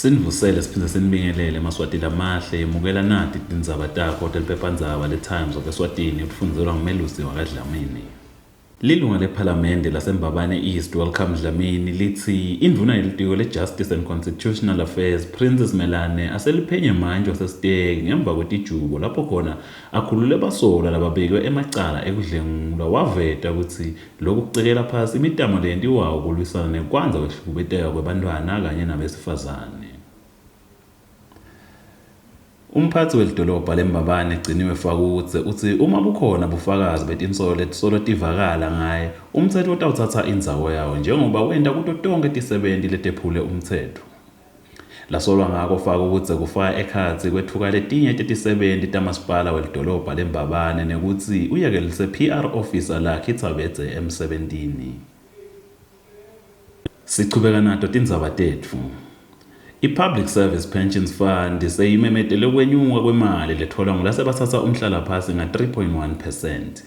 Sinivusele siphinde sinibingelele emaSwati lamahle yemukela nati tindzaba takho teliphephandzaba le-Times of Eswatini utfundzelwa nguMelusi wakaDlamini. Lilunga lePhalamende laseMbabane East Welcome Dlamini litsi indvuna yelitiko le-Justice and Constitutional Affairs Prince Simelane aseliphenye manje wasesiteki ngemva kwetijubo lapho khona akhulule basolwa lababekwe emacala ekudlengulwa waveta kutsi loku kucekela phasi imitamo leyentiwako kulwisana nekwandza kwehlukubeteka kwebantfwana kanye nabesifazane. Umphatsi welidolobha leMbabane Gciniwe Fakudze utsi uma bukhona bufakazi betinsolo letisolo tivakala ngaye, umtsetfo utawutsatsa indzawo yawo njengoba wenta kuto tonkhe tisebenti letephule umtsetfo. Lasolwa ngako Fakudze kufaka ekhatsi kwetfuka letinye tetisebenti tamasipala welidolobha leMbabane nekutsi uyekelise PR officer Lucky Tsabedze emsebentini. Sichubeka nato tindzaba tetfu. I-Public Service Pensions Fund seyimemetele kwenyuka kwemali letfolwa ngulasebatsatsa umhlalaphasi nga-3.1 percent.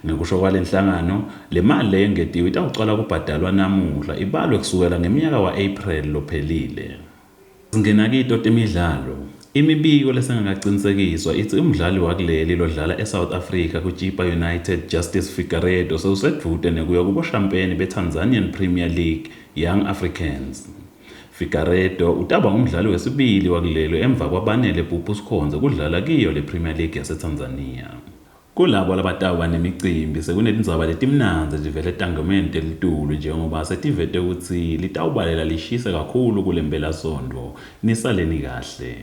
Ngekusho kwalenhlangano, le mali leyengetiwe itawucala kubhadalwa namuhla ibalwe kusukela ngemnyaka wa-April lophelile. Singena kito temidlalo. Imibiko lesengakacinisekiswa itsi umdlali wakuleli lodlala eSouth Africa kuChippa United Justice Figueredo sewusedvute nekuya kuboshampeni beTanzanian Premier League Young Africans. Figueredo utaba ngumdlali wesibili wakulelo emva kwaBanele Pupu Sikhondze kudlala kiyo le Premier League yaseTanzania. Kulabo labatawuba nemicimbi sekunetindzaba letimnandzi letivela etangomeni telitulu njengoba setivete kutsi litawubalela lishise kakhulu kulemphelasontfo. Nisaleni kahle.